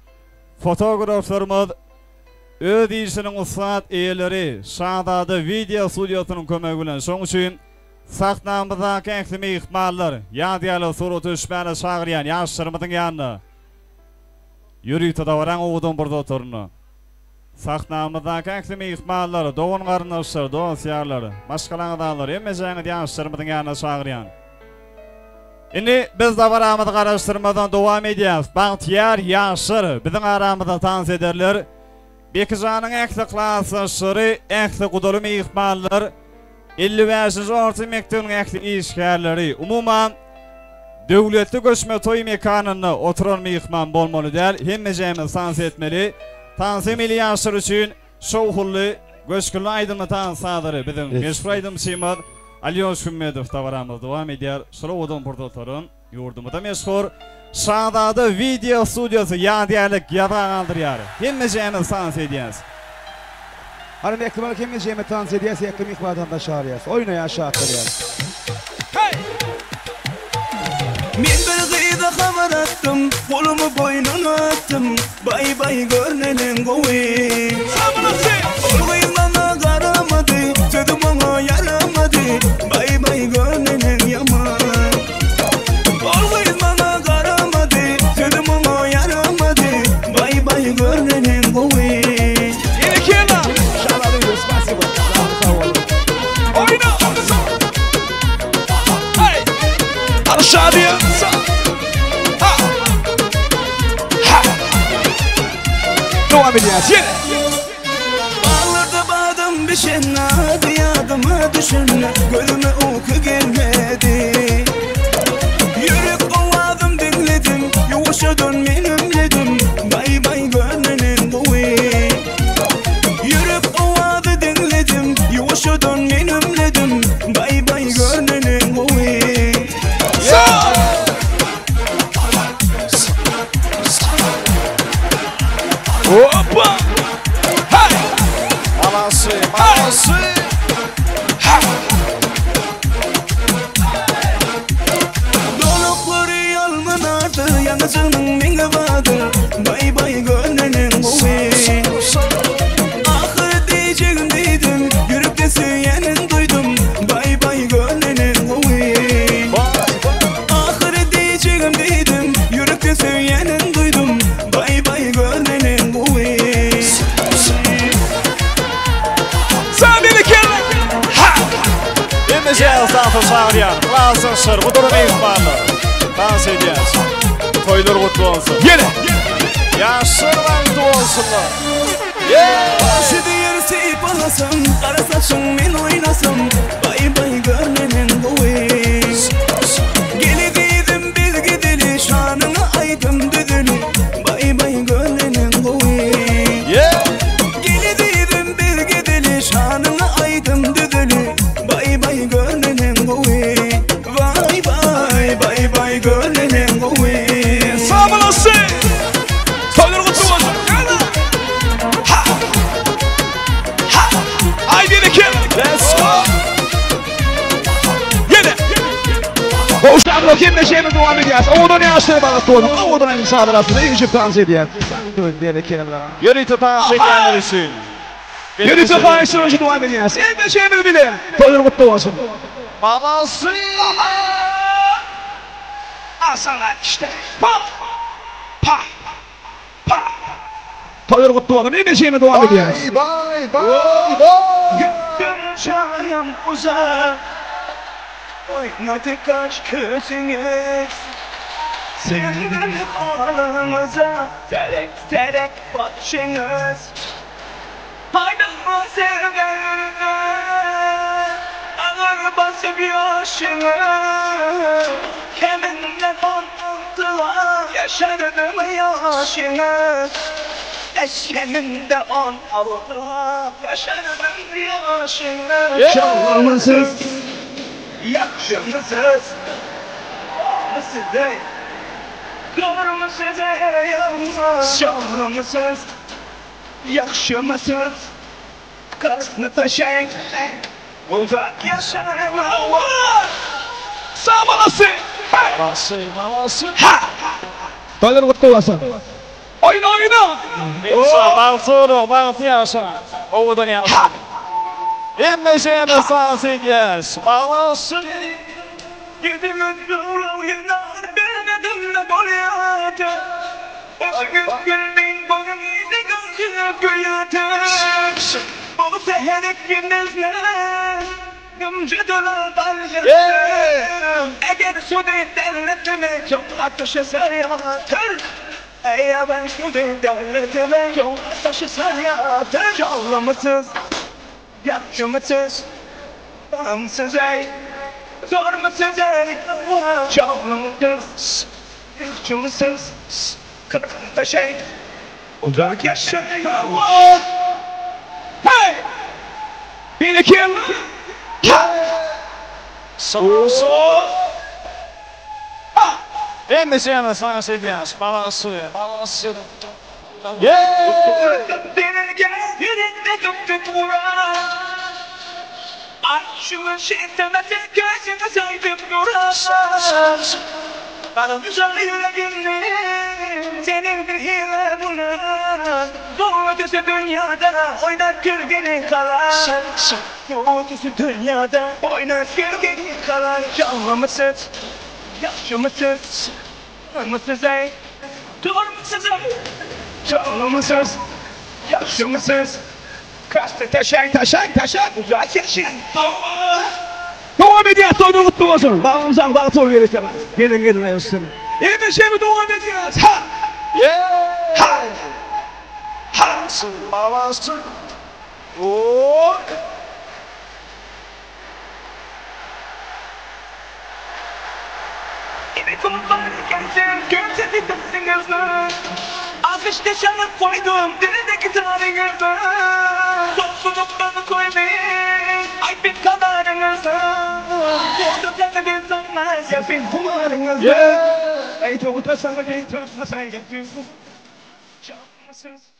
fotograflarymyz, öz işiniň ussat eýeleri Şazada wideo studiýasynyň kömegi bilen şoň üçin sahnamyzdaky ähli myhmanlar ýadygärlik surata düşmäne çagyrýan ýaşlarymyzyň ýanyna ýörite dabaraň owadan pursatarynda Sahnamyzdaky ähli myhmanlar, dogan-garyndaşlar, dost-ýarlar, maşgala agzalary hemmejäňizi ýaşlarymyzyň ýanyna çagyrýan. Indi biz dabaramyzy garaşdyrmadan dowam edýäs. Bagtyýar ýaşlar biziň aramyzda tans ederler. Bekijanyň ähli klasdaşlary, ähli gudaly myhmanlar, 55-nji orta mekdebiniň ähli işgärleri, umuman, döwletli göçme toý mekanynda oturan myhman bolmaly däl, hemmejämiz tans etmeli. Tans emeli ýaşlar üçin şowhunly, göçgünli aýdymly tans sazlary biziň meşhur aýdymçymyz Alýoş Hümmedow dabaramyzy dowam edýär. Şol owadan pursatlaryň Ýurdumyzda meşhur Şazada wideo studiýasy ýadygärlik ýazga galdyrýar. Hemmejämiz tans edýäs. Hany mähribanlar hemmejämiz tans edýäs ýakyn myhmanlarymyza çagyrýas. Oýnaýas şatlanýas. Men bir gyza habar atdym, golumy boýnuna atdym, Baý baý gör neneň gowy. Ol gyz maňa garamady, sözüm oňa ýaramady, Baý baý gör neneň ýaman. Ol gyz maňa garamady, sözüm oňa ýaramady, Baý baý gör neneň gowy. Dowam edýäs ýene. Baglarda badam bişen ady ýadyma düşen gözüme uky gelmedi. Ýürek owazym diňledim ýuwaşjadan men ümledim baý baý gör neneň gowy. Ýürek owazy diňledim ýuwaşjadan men ümledim baý baý gör neneň gowy. Hoppa! Hey! Malasy, malasy! Dolaklary ýalmanardy, ýaňyjynyň meňe bady, Baý baý gör neneň gowy. Ahyr diýjegim diýdim, ýürekde söýýänin duýdum, Baý baý gör neneň gowy. Ahyry diýjegim diýdim, ýürekde söýýänin duýdum, Baý baý gör neneň gowy. Hemmeje tansa çagyrýan. Klasdaşlar, bu durum myhmanlar. Tans edýäs. Toýlar gutly bolsun. Ýene. Ýaşlar bagtly bolsunlar. Başy diýer sypalasam, gara saçyň men oýnasam, Baý baý gör neneň gowy. Geli diýdim biz gideli, şanyňa aýdym düzeli, Şamlok hem neşemiz dowam edýär. Owadan ýaşlar bagtly boluň. Owadan aýdym sazlar astynda üýşüp tans edýär. Berekella. Ýörite tans edýänler üçin. Ýörite haýyşlar üçin dowam edýäris. Hem neşemiz bile. Toýuň gutly bolsun. Balasy. Al sana işte. Pa! Pa! Pa! Toýuň gutly bolsun. Hem neşemiz dowam edýär. Baý baý baý baý. Gitdim çaýam uzak. Oýnady kaş közüňi. Senden aramyza terek terek bakşyňyz. Aýdylma sevgi Agyr basyp ýaşyňy. Keminden on altyga ýaşardym ýaşyňy. Keminde 16'a yaşardım yaşını. Şanlımısız, yakşımısız, mısız Doğru size yalnız. Şanlımısız, yakşımısız, Kasını taşıyın, uzak yaşarım. Sağ olasın. Balasy, balasy. Ha! Toýlar gutly bolsun. Oýna oýna. Bagtly boluň, bagtly ýaşaň. Owadan ýaşaň. Hemmeşemiz tans edýäs. Balasy. Gidimin yoluna bilmedim ne bolýardy. Gülmeyin boyun izi gözü gülürdü. Bu seherek gündüzler Gümcüdüler dalgası. Eğer su devletime çok ateşe sarıyatır. Eğer ben su devletime çok ateşe sarıyatır. Canlımısız, yakşımısız, bağımsız ey. Zor musunuz ey? Canlımısız, yakşımısız, kırkında şey. Uzak yaşayın. Hey! Bir iki. Ha! Sol sol. Hemmeşemiz tans edýäs. Balasy, balasy. Yeah! Senin bir hile buna. Bu ötesi dünyada oynar gölgeni kalan. Bu ötesi dünyada oynar gölgeni kalan. Canlı mısız, yaşlı mısız, mısız ey? Doğru mısız ey? Canlı mısız, yaşlı mısız? Kastı taşak taşak taşak uzak yaşayın. Devam edýär, toýuň gutly bolsun. Bagymyzdan bagtly bol gerek Gelin gelin aýolsun. Hem neşemiz dowam edýär. Ha! Yeah! Ha! Ha! Balasy. Oh! Alkış nişanı koydum Dirideki tarihinizi Topluluklarını koymayın Ay bir kadarınızı Oldu kendini sanmaz Yapın kumarınızı Ey toğuta sana ey toğuta sen yapıyorsun Canlısız.